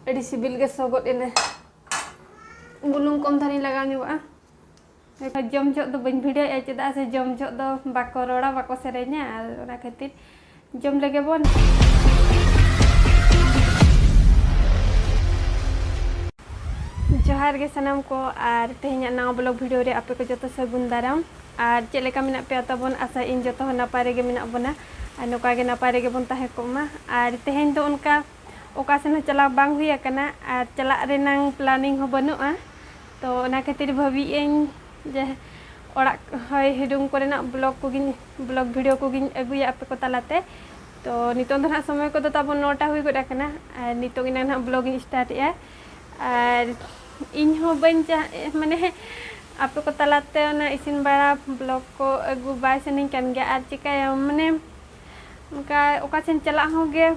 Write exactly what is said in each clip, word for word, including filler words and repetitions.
ᱟᱹᱰᱤ ᱥᱤᱵᱤᱞ ᱜᱮ ᱥᱚ ᱜᱚᱫ ᱮᱱᱟ᱾ ᱵᱩᱞᱩᱝ ᱠᱚᱢ ᱫᱷᱟᱨᱟᱧ ᱞᱟᱜᱟᱣ ᱧᱚᱜᱚᱜᱼᱟ᱾ ᱡᱚᱢ ᱡᱚᱦᱚᱜ ᱫᱚ ᱵᱟᱹᱧ ᱵᱷᱤᱰᱤᱭᱳᱭᱮᱫᱼᱟ, ᱪᱮᱫᱟᱜ ᱥᱮ ᱡᱚᱢ ᱡᱚᱦᱚᱜ ᱫᱚ ᱵᱟᱠᱚ ᱨᱚᱲᱟ, ᱵᱟᱠᱚ ᱥᱮᱨᱮᱧᱟ, ᱟᱨ ᱚᱱᱟ ᱠᱷᱟᱹᱛᱤᱨ ᱡᱚᱢ ᱞᱮᱜᱮ ᱵᱚᱱ᱾ ᱡᱚᱦᱟᱨ ᱜᱮ ᱥᱟᱱᱟᱢ ᱠᱚ, ᱟᱨ ᱛᱮᱦᱮᱧᱟᱜ ᱱᱟᱣᱟ ᱵᱞᱚᱜ ᱵᱷᱤᱰᱤᱭᱳ ᱨᱮ ᱟᱯᱮ ᱠᱚ ᱡᱚᱛᱚ ᱥᱟᱹᱜᱩᱱ ᱫᱟᱨᱟᱢ᱾ ᱟᱨ ᱪᱮᱫ ᱞᱮᱠᱟ ᱢᱮᱱᱟᱜ ᱯᱮᱭᱟ ᱛᱟᱵᱚᱱ? ᱟᱥᱟᱭᱟᱹᱧ ᱡᱚᱛᱚ ᱦᱚᱲ ᱱᱟᱯᱟᱭ ᱨᱮᱜᱮ ᱢᱮᱱᱟᱜ ᱵᱚᱱᱟ, ᱟᱨ ᱱᱚᱝᱠᱟ ᱜᱮ ᱱᱟᱯᱟᱭ ᱨᱮᱜᱮ ᱵᱚᱱ ᱛᱟᱦᱮᱸ ᱠᱚᱜ ᱢᱟ᱾ ᱟᱨ ᱛᱮᱦᱮᱧ ᱫᱚ ᱚᱱᱠᱟ ᱚᱠᱟ ᱥᱮᱱ ᱦᱚᱸ ᱪᱟᱞᱟᱣ ᱵᱟᱝ ᱦᱩᱭ ᱟᱠᱟᱱᱟ, ᱟᱨ ᱪᱟᱞᱟᱜ ᱨᱮᱱᱟᱝ ᱯᱞᱟᱱᱤᱝ ᱦᱚᱸ ᱵᱟᱹᱱᱩᱜᱼᱟ᱾ ᱛᱚ ᱚᱱᱟ ᱠᱷᱟᱹᱛᱤᱨ ᱵᱷᱟᱹᱵᱤᱭᱮᱫ ᱟᱹᱧ ᱡᱮ ᱚᱲᱟᱜ, ᱦᱳᱭ, ᱦᱤᱰᱩᱢ ᱠᱚᱨᱮᱱᱟᱜ ᱵᱞᱚᱜ ᱠᱚᱜᱮᱧ, ᱵᱞᱚᱜ ᱵᱷᱤᱰᱤᱭᱳ ᱠᱚᱜᱮᱧ ᱟᱹᱜᱩᱭᱟ ᱟᱯᱮ ᱠᱚ ᱛᱟᱞᱟᱛᱮ᱾ ᱛᱚ ᱱᱤᱛᱚᱝ ᱫᱚ ᱱᱟᱦᱟᱜ ᱥᱚᱢᱚᱭ ᱠᱚᱫᱚ ᱛᱟᱵᱚᱱ ᱱᱚᱴᱟ ᱦᱩᱭ ᱜᱚᱫ ᱟᱠᱟᱱᱟ, ᱟᱨ ᱱᱤᱛᱚᱝ ᱮᱱᱟᱝ ᱱᱟᱦᱟᱜ ᱵᱞᱚᱜ ᱤᱧ ᱥᱴᱟᱨᱴ ᱮᱜᱼᱟ᱾ ᱟᱨ ᱤᱧ ᱦᱚᱸ ᱵᱟᱹᱧ ᱪᱟᱦ-, ᱢᱟᱱᱮ ᱟᱯᱮ ᱠᱚ ᱛᱟᱞᱟᱛᱮ ᱚᱱᱟ ᱤᱥᱤᱱ ᱵᱟᱲᱟ ᱵᱞᱚᱜ ᱠᱚ ᱟᱹᱜᱩ ᱵᱟᱭ ᱥᱟᱱᱟᱧ ᱠᱟᱱ ᱜᱮᱭᱟ, ᱟᱨ ᱪᱤᱠᱟᱹᱭᱟᱢ, ᱢᱟᱱᱮ ᱚᱱᱠᱟ ᱚᱠᱟ ᱥᱮᱱ ᱪᱟᱞᱟᱜ ᱦᱚᱸ ᱜᱮ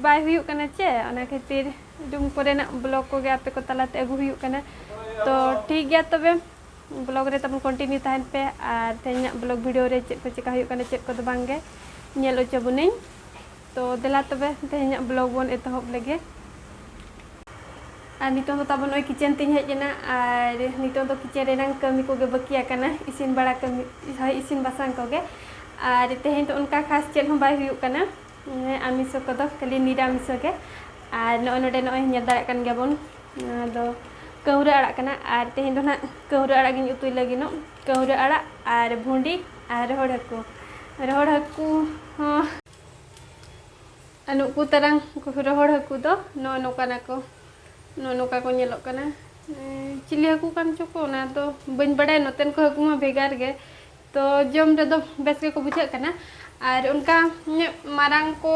ᱵᱟᱭ ᱦᱩᱭᱩᱜ ᱠᱟᱱᱟ ᱪᱮ, ᱚᱱᱟ ᱠᱷᱟᱹᱛᱤᱨ ᱨᱩᱢ ᱠᱚᱨᱮᱱᱟᱜ ᱵᱞᱚᱜ ᱠᱚᱜᱮ ᱟᱯᱮ ᱠᱚ ᱛᱟᱞᱟᱛᱮ ᱟᱹᱜᱩ ᱦᱩᱭᱩᱜ ᱠᱟᱱᱟ᱾ ᱛᱚ ᱴᱷᱤᱠ ᱜᱮᱭᱟ ᱛᱚᱵᱮ, ᱵᱞᱚᱜ ᱨᱮ ᱛᱟᱵᱚᱱ ᱠᱚᱱᱴᱤᱱᱤᱭᱩ ᱛᱟᱦᱮᱱ ᱯᱮ, ᱟᱨ ᱛᱮᱦᱮᱧᱟᱜ ᱵᱞᱚᱜ ᱵᱷᱤᱰᱤᱭᱳ ᱨᱮ ᱪᱮᱫ ᱠᱚ ᱪᱮᱠᱟ ᱦᱩᱭᱩᱜ ᱠᱟᱱᱟ, ᱪᱮᱫ ᱠᱚᱫᱚ ᱵᱟᱝ ᱜᱮ ᱧᱮᱞ ᱦᱚᱪᱚ ᱵᱚᱱᱟᱹᱧ᱾ ᱛᱚ ᱫᱮᱞᱟ ᱛᱚᱵᱮ ᱛᱮᱦᱮᱧᱟᱜ ᱵᱞᱚᱜ ᱵᱚᱱ ᱮᱛᱚᱦᱚᱵ ᱞᱮᱜᱮ᱾ ᱟᱨ ᱱᱤᱛᱚᱝ ᱫᱚ ᱛᱟᱵᱚᱱ ᱱᱚᱜᱼᱚᱭ ᱠᱤᱪᱮᱱ ᱛᱤᱧ ᱦᱮᱡ ᱮᱱᱟ, ᱟᱨ ᱱᱤᱛᱚᱝ ᱫᱚ ᱠᱤᱪᱮᱱ ᱨᱮᱱᱟᱝ ᱠᱟᱹᱢᱤ ᱠᱚᱜᱮ ᱵᱟᱹᱠᱤ ᱟᱠᱟᱱᱟ, ᱤᱥᱤᱱ ᱵᱟᱲᱟ ᱠᱟᱹᱢᱤ, ᱦᱳᱭ, ᱤᱥᱤᱱ ᱵᱟᱥᱟᱝ ᱠᱚᱜᱮ᱾ ᱟᱨ ᱛᱮᱦᱮᱧ ᱫᱚ ᱚᱱᱠᱟ ᱠᱷᱟᱥ ᱪᱮᱫ ᱦᱚᱸ ᱵᱟᱭ ᱦᱩᱭᱩᱜ ᱠᱟᱱᱟ, ᱦᱮᱸ, ᱟᱢᱤᱥᱚ ᱠᱚᱫᱚ ᱠᱷᱟᱹᱞᱤ ᱱᱤᱨᱟᱢᱤᱥᱚ ᱜᱮ᱾ ᱟᱨ ᱱᱚᱜᱼᱚᱭ ᱱᱚᱰᱮ ᱱᱚᱜᱼᱚᱭ ᱧᱮᱞ ᱫᱟᱲᱮᱭᱟᱜ ᱠᱟᱱ ᱜᱮᱭᱟᱵᱚᱱ, ᱱᱚᱣᱟ ᱫᱚ ᱠᱟᱹᱣᱨᱟᱹ ᱟᱲᱟᱜ ᱠᱟᱱᱟ᱾ ᱟᱨ ᱛᱮᱦᱮᱧ ᱫᱚ ᱱᱟᱦᱟᱜ ᱠᱟᱹᱣᱨᱟᱹ ᱟᱲᱟᱜ ᱜᱤᱧ ᱩᱛᱩᱭ ᱞᱟᱹᱜᱤᱫᱚᱜ, ᱠᱟᱹᱣᱨᱟᱹ ᱟᱲᱟᱜ ᱟᱨ ᱵᱷᱩᱸᱰᱤ ᱟᱨ ᱨᱚᱦᱚᱲ ᱦᱟᱹᱠᱩ᱾ ᱨᱚᱦᱚᱲ ᱦᱟᱹᱠᱩ ᱦᱚᱸ, ᱟᱨ ᱱᱩᱠᱩ ᱛᱟᱨᱟᱝ ᱨᱚᱦᱚᱲ ᱦᱟᱹᱠᱩ ᱫᱚ ᱱᱚᱜᱼᱚ ᱱᱚᱝᱠᱟᱱᱟ ᱠᱚ, ᱱᱚᱜᱼᱚ ᱱᱚᱝᱠᱟ ᱠᱚ ᱧᱮᱞᱚᱜ ᱠᱟᱱᱟ᱾ ᱮᱸ, ᱪᱤᱞᱤ ᱦᱟᱹᱠᱩ ᱠᱟᱱ ᱪᱚ ᱠᱚ, ᱚᱱᱟ ᱫᱚ ᱵᱟᱹᱧ ᱵᱟᱰᱟᱭᱟ, ᱱᱚᱛᱮᱱ ᱠᱚ ᱦᱟᱹᱠᱩ ᱢᱟ ᱵᱷᱮᱜᱟᱨ ᱜᱮ᱾ ᱛᱚ ᱡᱚᱢ ᱨᱮᱫᱚ ᱵᱮᱥ ᱜᱮᱠᱚ ᱵᱩᱡᱷᱟᱹᱜ ᱠᱟᱱᱟ᱾ ᱟᱨ ᱚᱱᱠᱟ ᱢᱟᱨᱟᱝ ᱠᱚ,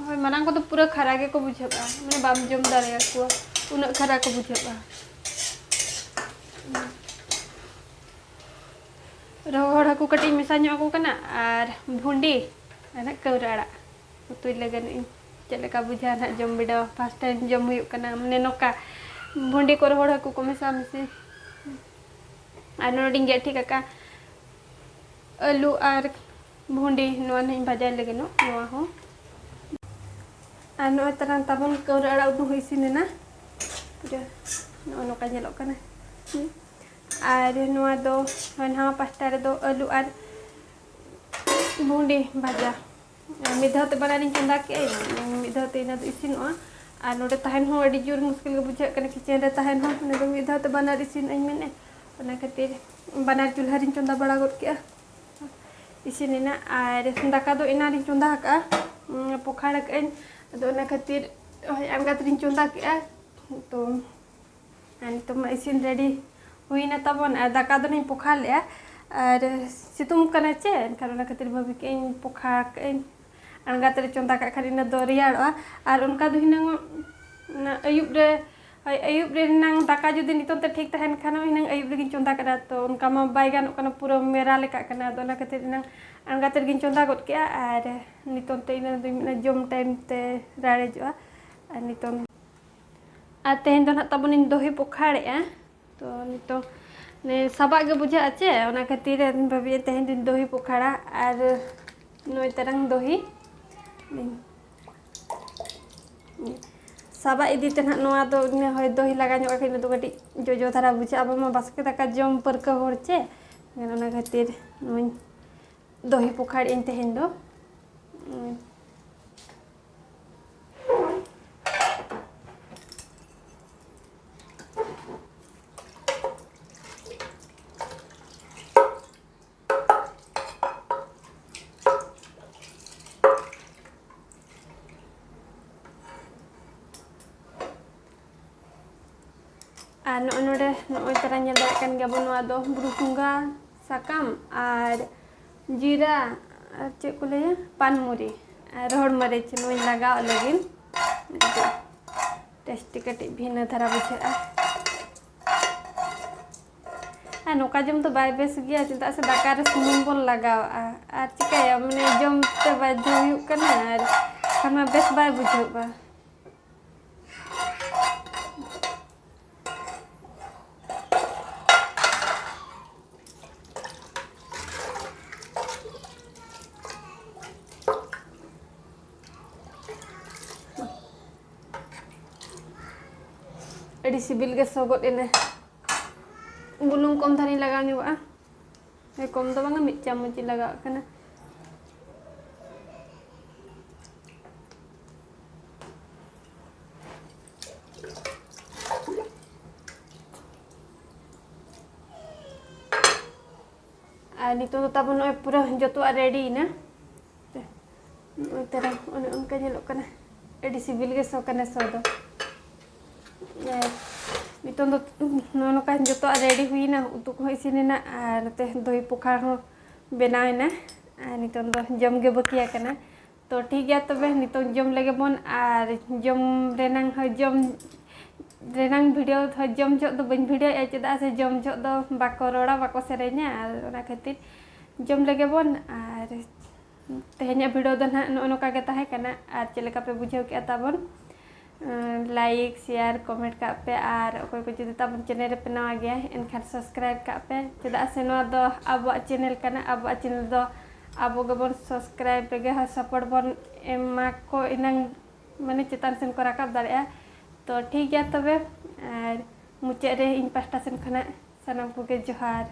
ᱦᱳᱭ, ᱢᱟᱨᱟᱝ ᱠᱚᱫᱚ ᱯᱩᱨᱟᱹ ᱠᱷᱟᱨᱟ ᱜᱮᱠᱚ ᱵᱩᱡᱷᱟᱹᱜᱼᱟ, ᱢᱟᱱᱮ ᱵᱟᱢ ᱡᱚᱢ ᱫᱟᱲᱮᱭᱟᱠᱚᱣᱟ, ᱩᱱᱟᱹᱜ ᱠᱷᱟᱨᱟ ᱠᱚ ᱵᱩᱡᱷᱟᱹᱜᱼᱟ᱾ ᱨᱚᱦᱚᱲ ᱦᱟᱹᱠᱩ ᱠᱟᱹᱴᱤᱡ ᱢᱮᱥᱟ ᱧᱚᱜ ᱟᱠᱚ ᱠᱟᱱᱟ, ᱟᱨ ᱵᱷᱩᱸᱰᱤ, ᱟᱨ ᱱᱟᱜ ᱠᱟᱹᱣᱨᱟᱹ ᱟᱲᱟᱜ ᱩᱛᱩᱭ ᱞᱟᱹᱜᱤᱫ ᱤᱧ᱾ ᱪᱮᱫ ᱞᱮᱠᱟ ᱵᱩᱡᱷᱟᱹᱜᱼᱟ ᱱᱟᱜ ᱡᱚᱢ ᱵᱤᱰᱟᱹᱣ, ᱯᱷᱟᱥᱴ ᱴᱟᱭᱤᱢ ᱡᱚᱢ ᱦᱩᱭᱩᱜ ᱠᱟᱱᱟ, ᱢᱟᱱᱮ ᱱᱚᱝᱠᱟ ᱵᱷᱩᱸᱰᱤ ᱠᱚ ᱨᱚᱦᱚᱲ ᱦᱟᱹᱠᱩ ᱠᱚ ᱢᱮᱥᱟ ᱢᱮᱥᱤ᱾ ᱟᱨ ᱱᱚᱰᱮᱧ ᱜᱮᱫ ᱴᱷᱤᱠ ᱟᱠᱟᱫ ᱟᱹᱞᱩ ᱟᱨ ᱵᱷᱩᱸᱰᱤ, ᱱᱚᱣᱟ ᱱᱟᱜ ᱤᱧ ᱵᱷᱟᱡᱟᱭ ᱞᱟᱹᱜᱤᱫᱚᱜ, ᱱᱚᱣᱟ ᱦᱚᱸ᱾ ᱟᱨ ᱱᱚᱜᱼᱚᱭ ᱛᱟᱨᱟᱝ ᱛᱟᱵᱚᱱ ᱠᱟᱹᱣᱨᱟᱹ ᱟᱲᱟᱜ ᱩᱛᱩ ᱦᱚᱸ ᱤᱥᱤᱱ ᱮᱱᱟ᱾ ᱯᱩᱨᱟᱹ ᱱᱚᱜᱼᱚ ᱱᱚᱝᱠᱟ ᱧᱮᱞᱚᱜ ᱠᱟᱱᱟ᱾ ᱦᱩᱸ᱾ ᱟᱨ ᱱᱚᱣᱟ ᱫᱚ ᱱᱚᱣᱟ ᱯᱟᱥᱴᱟ ᱨᱮᱫᱚ ᱟᱹᱞᱩ ᱟᱨ ᱵᱷᱩᱸᱰᱤ ᱵᱷᱟᱡᱟ᱾ ᱟᱨ ᱢᱤᱫ ᱫᱷᱟᱣ ᱛᱮ ᱵᱟᱱᱟᱨᱤᱧ ᱪᱚᱸᱫᱟ ᱠᱮᱜᱼᱟ, ᱢᱤᱫ ᱫᱷᱟᱣ ᱛᱮ ᱤᱱᱟᱹ ᱫᱚ ᱤᱥᱤᱱᱚᱜᱼᱟ᱾ ᱟᱨ ᱱᱚᱰᱮ ᱛᱟᱦᱮᱱ ᱦᱚᱸ ᱟᱹᱰᱤ ᱡᱳᱨ ᱢᱩᱥᱠᱤᱞ ᱜᱮ ᱵᱩᱡᱷᱟᱹᱜ ᱠᱟᱱᱟ, ᱠᱤᱪᱮᱱ ᱨᱮ ᱛᱟᱦᱮᱱ ᱦᱚᱸ᱾ ᱚᱱᱟ ᱫᱚ ᱢᱤᱫ ᱫᱷᱟᱣ ᱛᱮ ᱵᱟᱱᱟᱨ ᱤᱥᱤᱱ ᱟᱹᱧ ᱢᱮᱱᱮᱫ, ᱚᱱᱟ ᱠᱷᱟᱹᱛᱤᱨ ᱵᱟᱱᱟᱨ ᱪᱩᱞᱦᱟᱹ ᱨᱤᱧ ᱪᱚᱸᱫᱟ ᱵᱟᱲᱟ ᱜᱚᱫ ᱠᱮᱜᱼᱟ᱾ ᱤᱥᱤᱱ ᱮᱱᱟ᱾ ᱟᱨ ᱫᱟᱠᱟ ᱫᱚ ᱮᱱᱟᱱ ᱨᱤᱧ ᱪᱚᱸᱫᱟ ᱟᱠᱟᱫᱼᱟ, ᱩᱸ, ᱯᱚᱠᱷᱟᱲ ᱟᱠᱟᱫ ᱟᱹᱧ᱾ ᱟᱫᱚ ᱚᱱᱟ ᱠᱷᱟᱹᱛᱤᱨ ᱦᱳᱭ ᱟᱬᱜᱟᱛ ᱨᱤᱧ ᱪᱚᱸᱫᱟ ᱠᱮᱜᱼᱟ᱾ ᱛᱚ ᱟᱨ ᱱᱤᱛᱚᱜ ᱢᱟ ᱤᱥᱤᱱ ᱨᱮᱰᱤ ᱦᱩᱭᱱᱟ ᱛᱟᱵᱚᱱ᱾ ᱟᱨ ᱫᱟᱠᱟ ᱫᱚ ᱱᱟᱧ ᱯᱚᱠᱷᱟᱲ ᱞᱮᱜᱼᱟ, ᱟᱨ ᱥᱤᱛᱩᱝ ᱠᱟᱱᱟ ᱪᱮ, ᱮᱱᱠᱷᱟᱱ ᱚᱱᱟ ᱠᱷᱟᱹᱛᱤᱨ ᱵᱷᱟᱹᱵᱤ ᱠᱮᱜᱼᱟᱹᱧ ᱯᱚᱠᱷᱟᱲ ᱠᱟᱜᱼᱟᱹᱧ, ᱟᱬᱜᱟᱛ ᱨᱮ ᱪᱚᱸᱫᱟ ᱠᱟᱜ ᱠᱷᱟᱱ ᱤᱱᱟᱹ ᱫᱚ ᱨᱮᱭᱟᱲᱚᱜᱼᱟ᱾ ᱟᱨ ᱚᱱᱠᱟ ᱫᱚ ᱦᱩᱱᱟᱹᱝ ᱚᱱᱟ ᱟᱹᱭᱩᱵ ᱨᱮ, ᱦᱳᱭ, ᱟᱹᱭᱩᱵ ᱨᱮ ᱮᱱᱟᱝ ᱫᱟᱠᱟ ᱡᱩᱫᱤ ᱱᱤᱛᱚᱝ ᱛᱮ ᱴᱷᱤᱠ ᱛᱟᱦᱮᱱ ᱠᱷᱟᱱ ᱦᱩᱱᱟᱹᱝ ᱟᱹᱭᱩᱵ ᱨᱮᱜᱤᱧ ᱪᱚᱸᱫᱟ ᱠᱟᱜᱼᱟ, ᱛᱚ ᱚᱱᱠᱟ ᱢᱟ ᱵᱟᱭ ᱜᱟᱱᱚᱜ ᱠᱟᱱᱟ, ᱯᱩᱨᱟᱹ ᱢᱮᱨᱟ ᱞᱮᱠᱟᱜ ᱠᱟᱱᱟ᱾ ᱟᱫᱚ ᱚᱱᱟ ᱠᱷᱟᱹᱛᱤᱨ ᱮᱱᱟᱝ ᱟᱬᱜᱟᱛ ᱨᱮᱜᱤᱧ ᱪᱚᱸᱫᱟ ᱜᱚᱫ ᱠᱮᱜᱼᱟ᱾ ᱟᱨ ᱱᱤᱛᱚᱝ ᱛᱮ ᱤᱱᱟᱹ ᱫᱚᱧ ᱢᱮᱱᱟ ᱡᱚᱢ ᱴᱟᱭᱤᱢ ᱛᱮ ᱨᱟᱲᱮᱡᱚᱜᱼᱟ᱾ ᱟᱨ ᱱᱤᱛᱚᱝ, ᱟᱨ ᱛᱮᱦᱮᱧ ᱫᱚ ᱱᱟᱦᱟᱜ ᱛᱟᱵᱚᱱᱤᱧ ᱫᱚᱦᱤ ᱯᱚᱠᱷᱟᱲᱮᱜᱼᱟ᱾ ᱛᱚ ᱱᱤᱛᱚᱝ ᱱᱮ ᱥᱟᱵᱟᱜ ᱜᱮ ᱵᱩᱡᱷᱟᱹᱜᱼᱟ ᱪᱮ, ᱚᱱᱟ ᱠᱷᱟᱹᱛᱤᱨ ᱵᱷᱟᱹᱵᱤᱭᱮᱫ ᱛᱮᱦᱮᱧ ᱫᱚᱧ ᱫᱚᱦᱤ ᱯᱚᱠᱷᱟᱲᱟ᱾ ᱟᱨ ᱱᱚᱜᱼᱚᱭ ᱛᱟᱨᱟᱝ ᱫᱚᱦᱤ ᱥᱟᱵᱟᱜ ᱤᱫᱤ ᱛᱮ ᱱᱟᱦᱟᱜ ᱱᱚᱣᱟ ᱫᱚ ᱤᱱᱟᱹ ᱦᱚᱭ ᱫᱚᱦᱤ ᱞᱟᱜᱟᱣ ᱧᱚᱜ ᱠᱷᱟᱱ ᱤᱱᱟᱹ ᱫᱚ ᱠᱟᱹᱴᱤᱡ ᱡᱚᱡᱚ ᱫᱷᱟᱨᱟ ᱵᱩᱡᱷᱟᱹᱜᱼᱟ᱾ ᱟᱵᱚ ᱢᱟ ᱵᱟᱥᱠᱮ ᱫᱟᱠᱟ ᱡᱚᱢ ᱯᱟᱹᱨᱠᱟᱹᱣ ᱦᱚᱲ ᱪᱮ, ᱚᱱᱟ ᱠᱷᱟᱹᱛᱤᱨ ᱱᱚᱣᱟᱧ ᱫᱚᱦᱤ ᱯᱚᱠᱷᱟᱲ ᱤᱧ ᱛᱮᱦᱮᱧ ᱫᱚ᱾ ᱟᱨ ᱱᱚᱜᱼᱚᱭ ᱱᱚᱰᱮ, ᱱᱚᱜᱼᱚᱭ ᱛᱟᱨᱟ ᱧᱮᱞ ᱫᱟᱲᱮᱭᱟᱜ ᱠᱟᱱ ᱜᱮᱭᱟ ᱵᱚᱱ, ᱱᱚᱣᱟ ᱫᱚ ᱵᱩᱨᱩ ᱥᱩᱸᱜᱟ ᱥᱟᱠᱟᱢ ᱟᱨ ᱡᱤᱨᱟ ᱟᱨ ᱪᱮᱫ ᱠᱚ ᱞᱟᱹᱭᱟ, ᱯᱟᱱᱢᱩᱨᱤ ᱟᱨ ᱨᱚᱦᱚᱲ ᱢᱟᱹᱨᱤᱪ ᱱᱚᱣᱟᱧ ᱞᱟᱜᱟᱣ ᱞᱟᱹᱜᱤᱫ᱾ ᱴᱮᱥᱴᱤ ᱠᱟᱹᱴᱤᱡ ᱵᱷᱤᱱᱟᱹ ᱫᱷᱟᱨᱟ ᱵᱩᱡᱷᱟᱹᱜᱼᱟ᱾ ᱟᱨ ᱱᱚᱝᱠᱟ ᱡᱚᱢ ᱫᱚ ᱵᱟᱭ ᱵᱮᱥ ᱜᱮᱭᱟ, ᱪᱮᱫᱟᱜ ᱥᱮ ᱫᱟᱠᱟ ᱨᱮ ᱥᱩᱱᱩᱢ ᱵᱚᱱ ᱞᱟᱜᱟᱣᱟᱜᱼᱟ᱾ ᱟᱨ ᱪᱤᱠᱟᱹᱭᱟᱢ, ᱢᱟᱱᱮ ᱡᱚᱢ ᱛᱮ ᱵᱟᱫᱽᱫᱷᱚ ᱦᱩᱭᱩᱜ ᱠᱟᱱᱟ, ᱟᱨ ᱠᱷᱟᱱ ᱢᱟ ᱵᱮᱥ ᱵᱟᱭ ᱵᱩᱡᱷᱟᱹᱜᱼᱟ᱾ ᱟᱹᱰᱤ ᱥᱤᱵᱤᱞ ᱜᱮ ᱥᱚ ᱜᱚᱫ ᱮᱱᱟ᱾ ᱵᱩᱞᱩᱝ ᱠᱚᱢ ᱫᱷᱟᱨᱟᱧ ᱞᱟᱜᱟᱣ ᱧᱚᱜᱚᱜᱼᱟ᱾ ᱦᱮᱸ, ᱠᱚᱢ ᱫᱚ ᱵᱟᱝᱟ, ᱢᱤᱫ ᱪᱟᱢᱚᱪ ᱤᱧ ᱞᱟᱜᱟᱣᱟᱜ ᱠᱟᱱᱟ᱾ ᱟᱨ ᱱᱤᱛᱚᱜ ᱫᱚ ᱛᱟᱵᱚᱱ ᱱᱚᱜᱼᱚᱭ ᱯᱩᱨᱟᱹ ᱡᱚᱛᱚᱣᱟᱜ ready ᱮᱱᱟ᱾ ᱱᱚᱜᱼᱚᱭ ᱛᱟᱨᱟ ᱚᱱᱮ ᱚᱱᱠᱟ ᱧᱮᱞᱚᱜ ᱠᱟᱱᱟ᱾ ᱟᱹᱰᱤ ᱥᱤᱵᱤᱞ ᱜᱮ ᱥᱚ ᱠᱟᱱᱟ ᱥᱚ ᱫᱚ᱾ ᱟᱨ ᱱᱤᱛᱚᱝ ᱫᱚ ᱱᱚᱜᱼᱚ ᱱᱚᱝᱠᱟ ᱡᱚᱛᱚᱣᱟᱜ ready ᱦᱩᱭᱮᱱᱟ, ᱩᱛᱩ ᱠᱚᱦᱚᱸ ᱤᱥᱤᱱ ᱮᱱᱟ ᱟᱨ ᱱᱚᱛᱮ ᱫᱳᱭ ᱯᱚᱠᱷᱟᱲ ᱦᱚᱸ ᱵᱮᱱᱟᱣ ᱮᱱᱟ᱾ ᱟᱨ ᱱᱤᱛᱚᱝ ᱫᱚ ᱡᱚᱢ ᱜᱮ ᱵᱟᱹᱠᱤ ᱟᱠᱟᱱᱟ᱾ ᱛᱚ ᱴᱷᱤᱠ ᱜᱮᱭᱟ, ᱛᱚᱵᱮ ᱱᱤᱛᱚᱝ ᱡᱚᱢ ᱞᱮᱜᱮ ᱵᱚᱱ᱾ ᱟᱨ ᱡᱚᱢ ᱨᱮᱱᱟᱝ ᱦᱚᱸ, ᱡᱚᱢ ᱨᱮᱱᱟᱝ video ᱦᱚᱸ ᱡᱚᱢ ᱡᱚᱦᱚᱜ ᱫᱚ ᱵᱟᱹᱧ videoᱭᱮᱫᱼᱟ, ᱪᱮᱫᱟᱜ ᱥᱮ ᱡᱚᱢ ᱡᱚᱦᱚᱜ ᱫᱚ ᱵᱟᱠᱚ ᱨᱚᱲᱟ, ᱵᱟᱠᱚ ᱥᱮᱨᱮᱧᱟ᱾ ᱟᱨ ᱚᱱᱟ ᱠᱷᱟᱹᱛᱤᱨ ᱡᱚᱢ ᱞᱮᱜᱮ ᱵᱚᱱ᱾ ᱟᱨ ᱛᱮᱦᱮᱧᱟᱜ video ᱫᱚ ᱱᱟᱦᱟᱜ ᱱᱚᱜᱼᱚ ᱱᱚᱝᱠᱟ ᱜᱮ ᱛᱟᱦᱮᱸ ᱠᱟᱱᱟ᱾ ᱟᱨ ᱪᱮᱫ ᱞᱮᱠᱟ ᱯᱮ ᱵᱩᱡᱷᱟᱹᱣ ᱠᱮᱜᱼᱟ ᱛᱟᱵᱚᱱ? ᱟᱸ, like, share, comment ᱠᱟᱜ ᱯᱮ᱾ ᱟᱨ ᱚᱠᱚᱭ ᱠᱚ ᱡᱩᱫᱤ ᱛᱟᱵᱚᱱ channel ᱨᱮᱯᱮ ᱱᱟᱣᱟ ᱜᱮᱭᱟ, ᱮᱱᱠᱷᱟᱱ subscribe ᱠᱟᱜ ᱯᱮ, ᱪᱮᱫᱟᱜ ᱥᱮ ᱱᱚᱣᱟ ᱫᱚ ᱟᱵᱚᱣᱟᱜ channel ᱠᱟᱱᱟ᱾ ᱟᱵᱚᱣᱟᱜ channel ᱫᱚ ᱟᱵᱚ ᱜᱮᱵᱚᱱ subscribe ᱨᱮᱜᱮ ᱦᱚᱸ support ᱵᱚᱱ ᱮᱢᱟ ᱠᱚ, ᱮᱱᱟᱝ ᱢᱟᱱᱮ ᱪᱮᱛᱟᱱ ᱥᱮᱱ ᱠᱚ ᱨᱟᱠᱟᱵ ᱫᱟᱲᱮᱭᱟᱜᱼᱟ᱾ ᱛᱚ ᱴᱷᱤᱠ ᱜᱮᱭᱟ ᱛᱚᱵᱮ, ᱟᱨ ᱢᱩᱪᱟᱹᱫ ᱨᱮ ᱤᱧ ᱯᱟᱦᱴᱟ ᱥᱮᱱ ᱠᱷᱚᱱᱟᱜ ᱥᱟᱱᱟᱢ ᱠᱚᱜᱮ ᱡᱚᱦᱟᱨ᱾